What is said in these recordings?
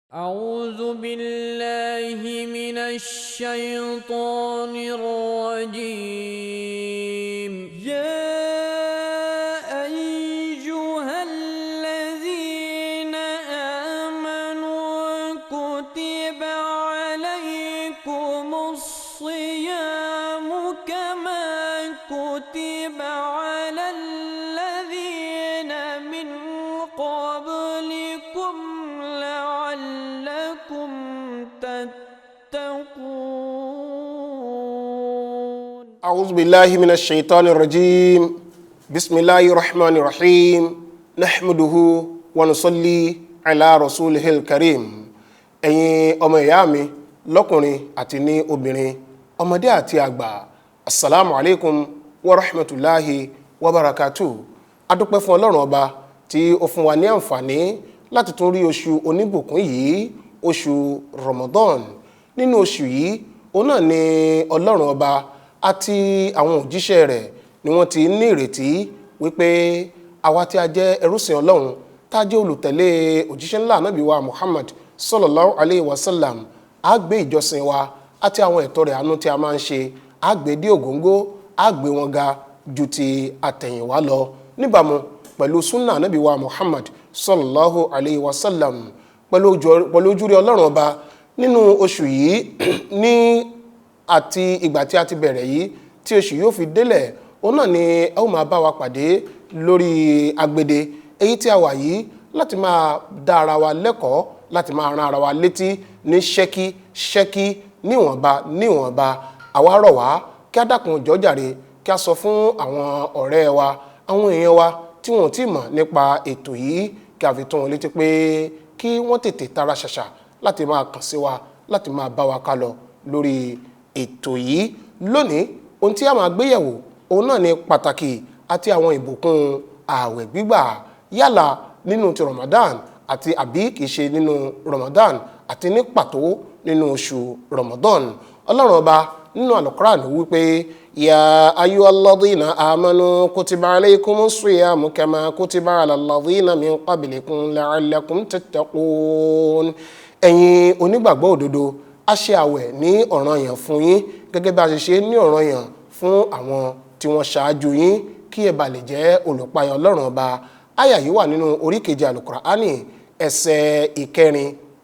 أعوذ بالله من الشيطان الرجيم. يا أيها الذين آمنوا كتب عليكم الصيام كما كتب على الذين من قبلكم لعلكم تتقون. أعوذ بالله من الشيطان الرجيم. بسم الله الرحمن الرحيم. نحمده ونصلي على رسوله الكريم. Ẹ̀yin ọmọ ìyá mi lọ́kùnrin àti ní obìnrin, ọmọdé àti àgbà, assalamu alaikum wa rahmatulahi wa barakatuh. Adúpẹ́ fún Ọlọ́run Ọba tí ó fún wa ní àǹfààní láti tún rí oṣù oníbùkún yìí, oṣù Ramadan. Nínú oṣù yìí, òun náà ni Ọlọ́run Ọba àti àwọn òjíṣẹ́ rẹ̀ ni wọ́n ti ní ìrètí wípé àwa tí a jẹ́ ẹrúsìn Ọlọ́run, tá a jẹ́ olùtẹ̀lé òjíṣẹ́ ńlá Ànábì wa Muhammad sallallahu alayhi wa sallam, á gbé ìjọsìn wa àti àwọn ẹ̀tọ́ rẹ̀ àánú tí a máa ń ṣe, á gbé dé ògóńgó, á gbé wọn ga ju ti àtẹ̀yìnwá lọ, níbàámu pẹ̀lú súnà Ànábì wa Muhammad sallallahu alayhi wa sallam, pẹ̀lú ojúrí Ọlọ́run Ọba. Nínú oṣù yìí ní àti ìgbà tí a ti bẹ̀rẹ̀ yìí tí oṣù yóò fi délẹ̀, òun náà ni ẹ ó máa bá wa pàdé lórí agbede èyí tí a wà yìí láti máa dá ara wa lẹ́kọ̀ọ́, láti máa ran ara wa létí ní ṣẹ́kí ṣẹ́kí, níwọ̀nba níwọ̀nba. Àwa rọ̀ wá kí a dákun jọ̀ọ́ jàre, kí a sọ fún àwọn ọ̀rẹ́ wa, àwọn èèyàn wa tí wọn ò tí ì mọ̀ nípa ètò yìí, kí a fi tó wọn létí pé kí wọ́n tètè tara ṣàṣà láti máa kàn sí wa, láti máa bá wa ká lọ lórí ètò yìí. Lónìí, ohun tí a máa gbéyẹ̀wò òun náà ni pàtàkì àti àwọn ìbùkún ààwẹ̀ gbígbà, yálà nínú ti Ramadan àti àbí kìí ṣe nínú Ramadan, àti ní pàtó nínú oṣù Ramadan. Ọlọ́run Ọba nínú Al-Qur'an wípé: ya ayyuhalladhina amanu kutiba alaykumus siyamu kama kutiba ala alladhina min qablikum la'allakum tattaqun. Ẹ̀yin onígbàgbọ́ òdodo, a ṣe àwẹ̀ ní ọ̀ranyàn fún yín gẹ́gẹ́ bí a ṣe ṣe ní ọ̀ranyàn fún àwọn tí wọ́n ṣáájú yín, kí ẹ bá lè jẹ́ olùpayà Ọlọ́run Ọba. Àyà yìí wà nínú orí keje Al-Qur'ani, ẹsẹ̀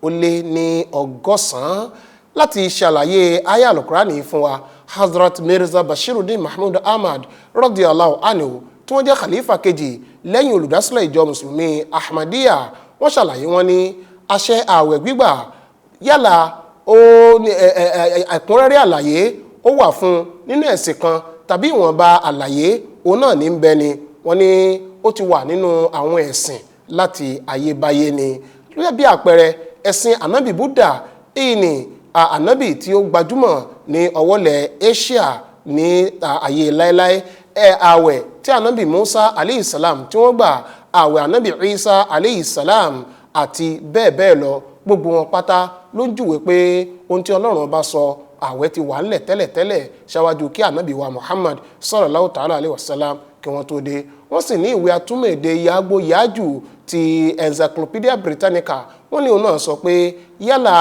184. Láti ṣàlàyé àyà Al-Qur'ani fún wa, Hazrat Mirza Bashiruddin Mahmud Ahmad radiyallahu anhu, tí wọ́n jẹ́ khalifa kejì lẹ́yìn olùdásílẹ̀ ìjọ mùsùlùmí Ahmadiyya, wọ́n ṣàlàyé, wọn ní àṣẹ ààwẹ̀ gbígbà, yálà ó ní ẹ̀kúnrẹ́rẹ́ àlàyé ó wà fún nínú ẹ̀sìn kan tàbí ìwọ̀nba àlàyé òun náà ní ń bẹ ni, wọ́n ní ó ti wà nínú àwọn ẹ̀sìn láti ayébáyé ni. Lóyè bí àpẹẹrẹ, ẹ̀sìn ànábì Buddha, èyí ni ànábì tí ó gbajúmọ̀ ní ọwọ́lẹ̀ Asia ní ayé láéláé, ẹ ààwẹ̀ tí ànábì Musa aleyhi salam tí wọ́n gbà, ààwẹ̀ ànábì Isa aleyhi salam àti bẹ́ẹ̀ bẹ́ẹ̀ lọ, gbogbo wọn pátá ló ń júwe pé ohun tí Ọlọ́run Ọba sọ, ààwẹ̀ ti wà ńlẹ̀ tẹ́lẹ̀tẹ́lẹ̀ ṣáwájú kí ànábì wa Muhammad sallallahu ta'ala alayhi wa sallam kí wọ́n tó dé. Wọ́n sì ní ìwé atúmọ̀ èdè yàgbó yájù ti Encyclopedia Britannica, wọ́n ní òun náà sọ pé yálà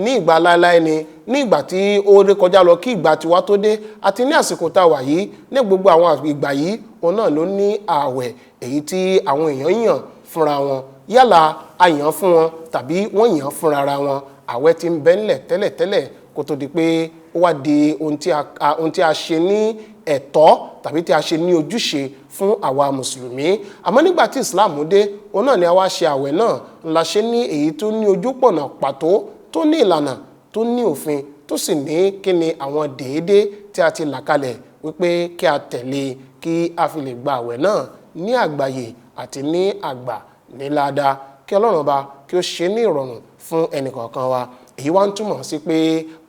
ní ìgbà láéláé ni, ní ìgbà tí ó ré kọjá lọ kí ìgbà tiwa tó dé, àti ní àsìkò tá a wà yìí, ní gbogbo àwọn ìgbà yìí, òun náà ló ní ààwẹ̀ èyí tí àwọn èèyàn yàn fúnra wọn, yálà a yàn fún wọn tàbí wọ́n yàn fúnra ra wọn. Ààwẹ̀ ti ń bẹ ńlẹ̀ tẹ́lẹ̀tẹ́lẹ̀ kó tó di pé ó wá di ohun tí a ṣe ní ẹ̀tọ́ tàbí tí a ṣe ní ojúṣe fún àwa mùsùlùmí. Àmọ́ nígbà tí Islam dé, òun náà ni a wá ṣe àwẹ̀ náà ńlá ṣe ní èyí tó ní ojúpọ̀nà pàtó, tó ní ìlànà, tó ní òfin, tó sì ní kí ni àwọn déédéé tí a ti là kalẹ̀ wípé kí a tẹ̀lé kí a fi lè gba àwẹ̀ náà ní àgbáyé àti ní àgbà ní ládàá. Kí Ọlọ́run Ọba kí ó ṣe ní ìrọ̀rùn fún ẹnìkọ̀ọ̀kan wa. Èyí wá ń túmọ̀ sí pé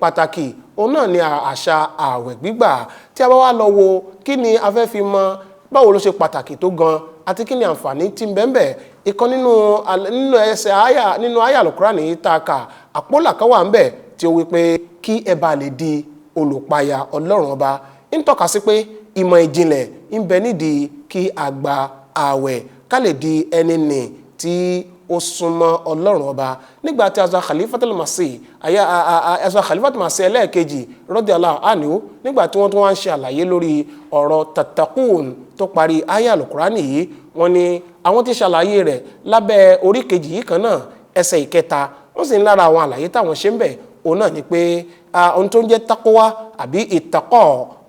pàtàkì òun náà ni àṣà ààwẹ̀ gbígbà. Tí a bá wá lọ wo kí ni a fẹ́ fi mọ báwo ló ṣe pàtàkì tó gan àti kí ni àǹfààní tí ń bẹ ńbẹ̀, ìkan nínú ẹsẹ̀ àyà nínú àyà Al-Qur'ani tá a kà, àpólà kan wà ńbẹ̀ tí ó wí pé kí ẹ bá lè di olùpayà Ọlọ́run Ọba, ń tọ́ka sí pé ìmọ̀ ìjìnlẹ̀ ń bẹ nídìí kí a gba ààwẹ̀, ká lè di ẹni nì tí ó súnmọ́ Ọlọ́run Ọba. Nígbà tí azọ Khalifatul Masih àyà azọ Khalifatul Masih ẹlẹ́ẹ̀kejì radiyallahu anhu, nígbà tí wọ́n tún wá ń ṣe àlàyé lórí ọ̀rọ̀ tattaqun tó parí aya alukurani yìí, wọ́n ní àwọn ti ṣàlàyé rẹ̀ lábẹ́ orí kejì yìí kan náà, ẹsẹ̀ ìkẹta. Wọ́n sì ń lára àwọn àlàyé táwọn ṣe ń bẹ̀ òun náà ni pé ohun tó ń jẹ́ takowa àbí ìtakọ̀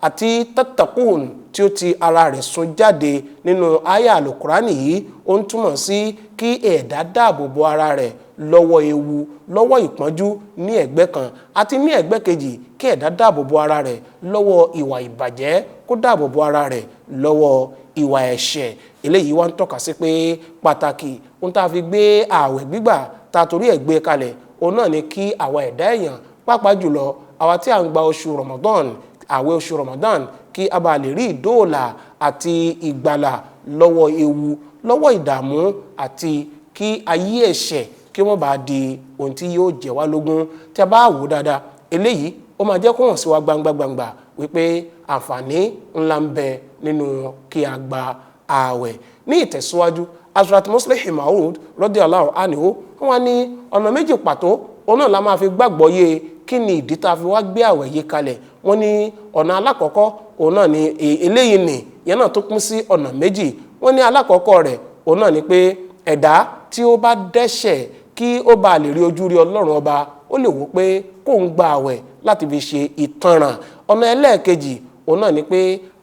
àti tattaqun tí ó ti ara rẹ̀ sun jáde nínú aya alukurani yìí, ó ń túmọ̀ sí kí ẹ̀dá dáàbò bo ara rẹ̀ lọ́wọ́ ewu, lọ́wọ́ ìpọ́njú ní ẹ̀gbẹ́ kan, àti ní ẹ̀gbẹ́ kejì kí ẹ̀dá dáàbò bo ara rẹ̀ lọ́wọ́ ìwà ìbàjẹ́, kó dáàbò bo ara rẹ̀ lọ́wọ́ ìwà ẹ̀ṣẹ̀. Eléyìí wá ń tọ́ka sí pé pàtàkì ohun tá a fi gbé ààwẹ̀ gbígbà tá a torí ẹ̀ gbé kalẹ̀, òun náà ni kí àwa ẹ̀dá èèyàn, pàápàá jùlọ àwa tí à ń gba oṣù Ramadan, ààwẹ̀ oṣù Ramadan, kí a bá lè rí ìdóòlà àti ìgbàlà lọ́wọ́ ewu, lọ́wọ́ ìdààmú, àti kí ayé ẹ̀ṣẹ̀ kí wọ́n bá di ohun tí yóò jẹ wá lógún. Tí a bá wò dáadáa, eléyìí ó máa jẹ́ kó hàn sí wa gbangba gbangba wípé àǹfààní ńlá ń bẹ nínú kí a gba ààwẹ̀. Ní ìtẹ̀síwájú, Hazrat Muslih Maud radiyallahu anhu wọ́n ní ọ̀nà méjì pàtó òun náà la máa fi gbàgbọ́ yé kí ni ìdí tá a fi wá gbé àwẹ̀ yìí kalẹ̀. Wọ́n ní ọ̀nà alákọ̀ọ́kọ́ òun náà ni eléyìí nì yẹn náà tó pín sí ọ̀nà méjì. Wọ́n ní alákọ̀ọ́kọ́ rẹ̀ òun náà ni pé ẹ̀dá tí ó bá dẹ́ṣẹ̀ kí ó bá lè rí ojú rí Ọlọ́run Ọba, ó lè wò pé kó ń gba àwẹ̀ láti fi ṣe ìtanràn. Ọ̀nà ẹlẹ́ẹ̀kejì òun náà ni pé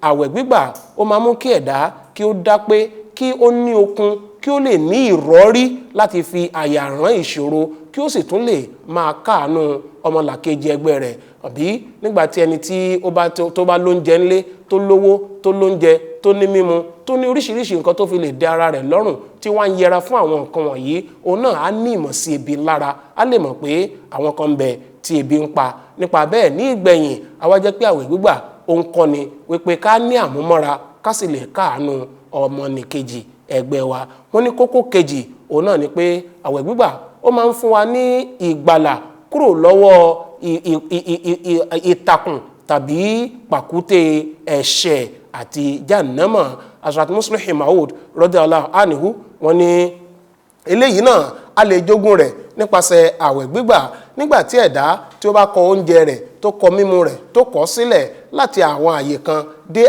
àwẹ̀ gbígbà ó máa mú kí ẹ̀dá kí ó dá pé, kí ó ní okun, kí ó lè ní ìrọ́rí láti fi àyà rán ìṣòro, kí ó sì tún lè máa káàánú ọmọlàkejì ẹgbẹ́ rẹ̀. Àbí nígbà tí ẹni tí ó bá tó bá lóúnjẹ ńlé, tó lówó, tó lóúnjẹ, tó ní mímu, tó ní oríṣiríṣi nǹkan tó fi lè dẹ ara rẹ̀ lọ́rùn, tí wọ́n ń yẹra fún àwọn nǹkan wọ̀nyí, òun náà á ní ìmọ̀ sí ebi lára, á lè mọ̀ pé àwọn kan ń bẹ tí ebi ń pa. Nípa bẹ́ẹ̀ ní ìgbẹ̀yìn, àwa jẹ́ pé àwẹ̀ gbígbà ó ń kọ́ni wípé ká ní àmúmọ́ra, ká sì lè káàánú ọmọnìkejì ẹgbẹ́ wa. Wọ́n ní kókó kejì òun náà ni pé àwẹ̀ gbígbà ó máa ń fún wa ní ìgbàlà kúrò lọ́wọ́ ìtàkùn tàbí pàkúté ẹ̀ṣẹ̀ àti jahannama. Hazrat Muslih Maud radiyallahu anhu wọ́n ní eléyìí náà a lè jogún rẹ̀ nípasẹ̀ àwẹ̀ gbígbà. Nígbà tí ẹ̀dá tí ó bá kọ oúnjẹ rẹ̀, tó kọ mímu rẹ̀, tó kọ̀ sílẹ̀ láti àwọn àyè kan dé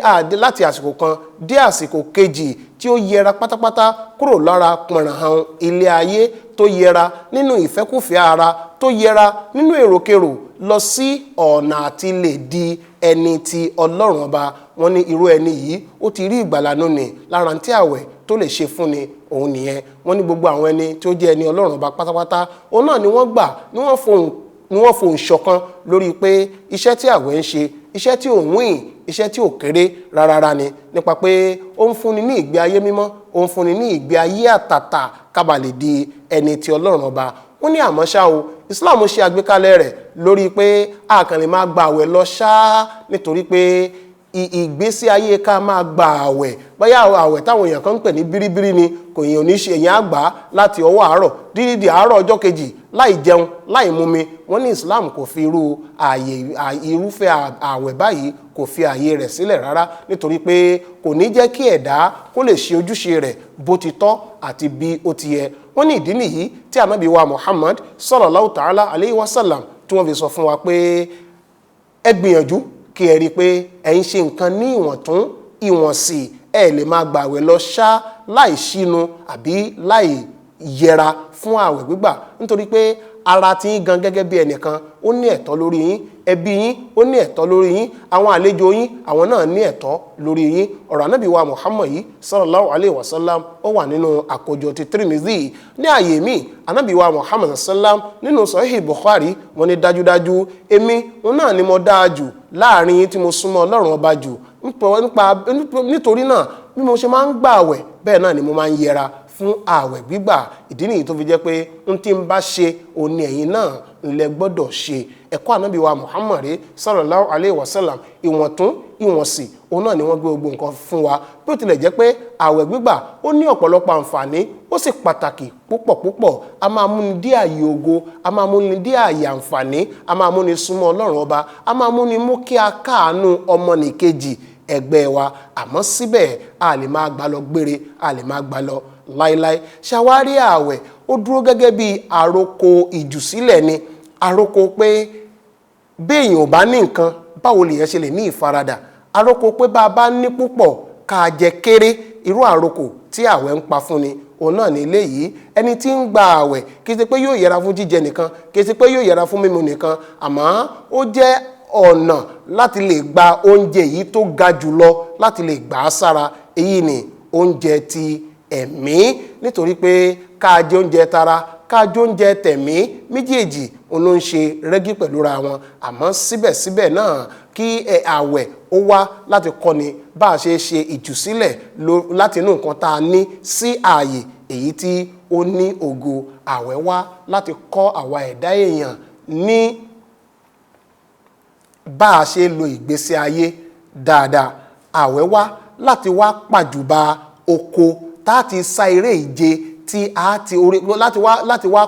láti àsìkò kan dé àsìkò kejì, tí ó yẹra pátápátá kúrò lára pọ̀nràhàn ilé ayé, tó yẹra nínú ìfẹ́kùfẹ́ ara, tó yẹra nínú èròkerò lọ sí ọ̀nà àti lè di ẹni tí Ọlọ́run Ọba, wọ́n ní irú ẹni yìí ó ti rí ìgbàlà nù lára tí àwẹ̀ tó lè ṣe fúnni òun nìyẹn. Wọ́n ní gbogbo àwọn ẹni tí ó jẹ́ ẹni Ọlọ́run Ọba pátápátá, òun náà ni wọ́n gbà ni wọ́n fohùn ṣọ̀kan lórí pé iṣẹ́ tí àwẹ̀ ń ṣe, iṣẹ́ tí ò wín, iṣẹ́ tí ò kéré rárára ni, nípa pé ó ń fúnni ní ìgbé ayé mímọ́, ó ń fúnni ní ìgbé ayé àtàtà ká lè di ẹni tí Ọlọ́run Ọba. Wọ́n ní àmọ́ ṣá o, Islam ṣe àgbékalẹ̀ rẹ̀ lórí pé a kàn lè máa gba àwẹ̀ lọ ṣáá, nítorí pé ìgbésí ayé ká máa gba àwẹ̀, bóyá àwẹ̀ táwọn èèyàn kan ń pè ní bíríbírí ni, kò èèyàn ní ṣe, èèyàn á gbà á láti ọwọ́ àárọ̀ dídí di àárọ̀ ọjọ́ kejì láì jẹun láì mumi. Wọ́n ní Islam kò fi irú ààyè irúfẹ́ àwẹ̀ báyìí kò fi ààyè rẹ̀ sílẹ̀ rárá, nítorí pé kò ní jẹ́ kí ẹ̀dá kó lè ṣe ojúṣe rẹ̀ bó ti tọ́ àti bí ó ti yẹ. Wọ́n ní ìdí nìyí tí Ànábì wa Muhammad sallallahu ta'ala alayhi wa sallam tí wọ́n fi sọ fún wa pé ẹ gbìyànjú kí ẹ rí i pé ẹ ń ṣe nǹkan ní ìwọ̀ntún ìwọ̀nsì, ẹ lè máa gbààwẹ̀ lọ ṣá láì ṣínu àbí láì yẹra fún ààwẹ̀ gbígbà, nítorí pé ara tí yín gan gẹ́gẹ́ bí ẹnìkan ó ní ẹ̀tọ́ lórí yín, ẹbí yín ó ní ẹ̀tọ́ lórí yín, àwọn àlejò yín àwọn náà ní ẹ̀tọ́ lórí yín. Ọ̀rọ̀ Ànábì wa Muhammad yìí sallallahu alayhi wa sallam ó wà nínú àkójọ ti Tirmidhi. Ní ààyè míì, Ànábì wa Muhammad sallam nínú Sahih Bukhari wọ́n ní dájúdájú èmi òun náà ni mo dáa jù láàrin yín tí mo súnmọ́ Ọlọ́run Ọba jù, nítorí náà bí mo ṣe máa ń gbà àwẹ̀ bẹ́ẹ̀ náà ni mo máa ń yẹra fún ààwẹ̀ gbígbà. Ìdí nìyí tó fi jẹ́ pé n tí ń bá ṣe òun ni ẹ̀yin náà ńlẹ̀ gbọ́dọ̀ ṣe. Ẹ̀kọ́ Ànábì wa Muhammad sallallahu alayhi wa sallam, ìwọ̀ntún ìwọ̀nsì òun náà ni wọ́n gbé gbogbo nǹkan fún wa. Bí ó tilẹ̀ jẹ́ pé ààwẹ̀ gbígbà ó ní ọ̀pọ̀lọpọ̀ àǹfààní, ó sì pàtàkì púpọ̀ púpọ̀. A máa múni dé ààyè ògo, a máa múni dé ààyè àǹfààní, a máa múni súnmọ́ Ọlọ́run Ọba, a máa múni mú kí a káàánú ọmọnìkejì ẹgbẹ́ wa. Àmọ́ síbẹ̀ a lè máa gbà lọ gbére, a lè máa gbà lọ láíláí. Ṣàwárí ààwẹ̀ Ó dúró gẹ́gẹ́ bí àròkọ ìjùsílẹ̀ ni, àròkọ pé béèyàn ò bá ní nǹkan, báwo lèèyàn ṣe lè ní ìfaradà, àròkọ pé bá a bá ní púpọ̀ ká jẹ kéré. Irú àròkọ tí àwẹ̀ ń pa fún ni òun náà ní eléyìí. Ẹni tí ń gba àwẹ̀ kì í ṣe pé yóò yẹra fún jíjẹ nìkan, kì í ṣe pé yóò yẹra fún mímu nìkan, àmọ́ ó jẹ́ ọ̀nà láti lè gba oúnjẹ yìí tó ga jùlọ, láti lè gbà á sára. Èyí ni oúnjẹ ti ẹ̀mí, nítorí pé ká jẹ oúnjẹ tara, ká jẹ oúnjẹ tẹ̀mí, méjèèjì òun ló ń ṣe rẹ́gí pẹ̀lú ra wọn. Àmọ́ síbẹ̀síbẹ̀ náà, kí àwẹ̀ ó wá láti kọ́ni bá a ṣe ṣe ìjùsílẹ̀ láti inú nǹkan tá a ní sí ààyè èyí tí ó ní ògo. Àwẹ̀ wá láti kọ́ àwa ẹ̀dá èèyàn ní bá a ṣe lo ìgbésí ayé dáadáa. Àwẹ̀ wá láti wá pàjùbà oko tá a ti sá eré ìje tí a ti orí, láti wá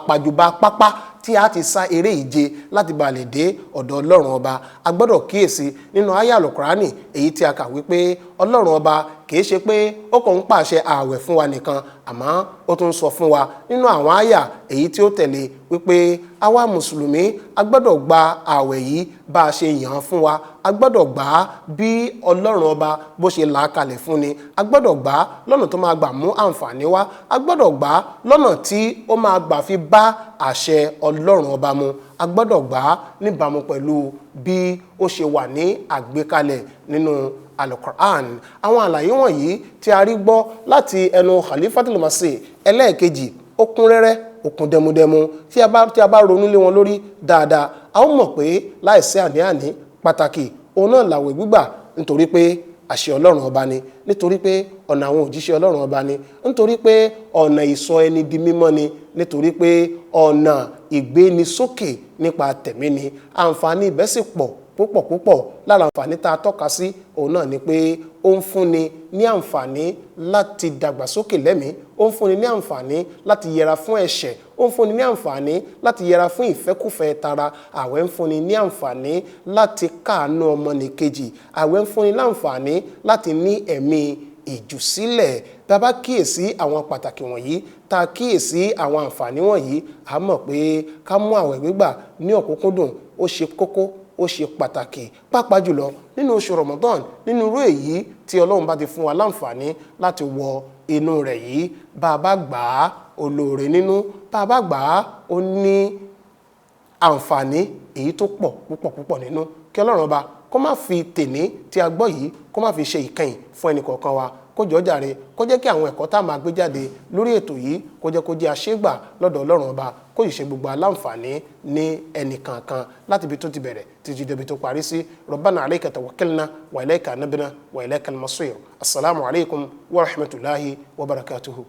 pàjùbà pápá tí a ti sá eré ìje láti bá lè dé ọ̀dọ̀ Ọlọ́run Ọba. A gbọ́dọ̀ kíyèsí nínú àyá Àlùkùránì èyí tí a kà wípé Ọlọ́run Ọba kìí ṣe pé ó kàn ń pàṣẹ ààwẹ̀ fún wa nìkan, àmọ́ ó tún sọ fún wa nínú àwọn àyà èyí tí ó tẹ̀lé wípé àwa mùsùlùmí a gbọ́dọ̀ gba ààwẹ̀ yìí bá a ṣe yàn án fún wa, a gbọ́dọ̀ gbà á bí Ọlọ́run Ọba bó ṣe là á kalẹ̀ fún ni, a gbọ́dọ̀ gbà á lọ́nà tó máa gbà mú àǹfààní wá, a gbọ́dọ̀ gbà á lọ́nà tí ó máa gbà fi bá àṣẹ Ọlọ́run Ọba mu, a gbọ́dọ̀ gbà á níbàámu pẹ̀lú bí ó ṣe wà ní àgbékalẹ̀ nínú Al-Qur'an. Àwọn àlàyé wọ̀nyí tí a rí gbọ́ láti ẹnu Khalifatul Masih ẹlẹ́ẹ̀kejì ó kún rẹ́rẹ́, ó kún dẹmudẹmu. Tí a bá ronú lé wọn lórí dáadáa, a ó mọ̀ pé láìsí àní-àní pàtàkì òun náà làwẹ̀ gbígbà, nítorí pé àṣẹ Ọlọ́run Ọba ni, nítorí pé ọ̀nà àwọn òjíṣẹ́ Ọlọ́run Ọba ni, nítorí pé ọ̀nà ìsọ ẹni di mímọ́ ni, nítorí pé ọ̀nà ìgbénisókè nípa tẹ̀mí ni. Àǹfààní ibẹ̀ sì pọ̀ púpọ̀ púpọ̀. Lára àǹfààní tá a tọ́ka sí òun náà ni pé ó ń fúnni ní àǹfààní láti dàgbàsókè lẹ́mìí, ó ń fúnni ní àǹfààní láti yẹra fún ẹ̀ṣẹ̀, ó ń fúnni ní àǹfààní láti yẹra fún ìfẹ́kùfẹ́ tara. Àwẹ̀ ń fúnni ní àǹfààní láti káàánú ọmọnìkejì. Àwẹ̀ ń fúnni láǹfààní láti ní ẹ̀mí ìjùsílẹ̀. Tá a bá kíyèsí àwọn pàtàkì wọ̀nyí, tá a kíyèsí àwọn àǹfààní wọ̀nyí, a mọ̀ pé ká mú àwẹ̀ gbígbà ní ọ̀kúnkúndùn ó ṣe kókó, ó ṣe pàtàkì, pàápàá jùlọ nínú oṣù Ramadan, nínú irú èyí tí Ọlọ́run bá ti fún wa láǹfààní láti wọ inú rẹ̀ yìí. Bá a bá gbà á, olóore nínú, bá a bá gbà á, ó ní àǹfààní èyí tó pọ̀ púpọ̀ púpọ̀ nínú. Kí Ọlọ́run Ọba kó má fi tèní tí a gbọ́ yìí kó má fi ṣe ìkẹyìn fún ẹnì kọ̀ọ̀kan wa, kó jọ̀ọ́ jàre, kó jẹ́ kí àwọn ẹ̀kọ́ tá a máa gbé jáde lórí ètò yìí kó jẹ́ kó jẹ́ àṣegbà lọ́dọ̀ Ọlọ́run Ọba, kó sì ṣe gbogbo aláǹfààní ní ẹnì kankan láti ibi tó ti bẹ̀rẹ̀ títí débi tó parí sí. Rabbana alayka tawakkalna wa ilayka anabna wa ilaykal masir. Assalamu alaikum wa rahmatulahi wa barakatuhu.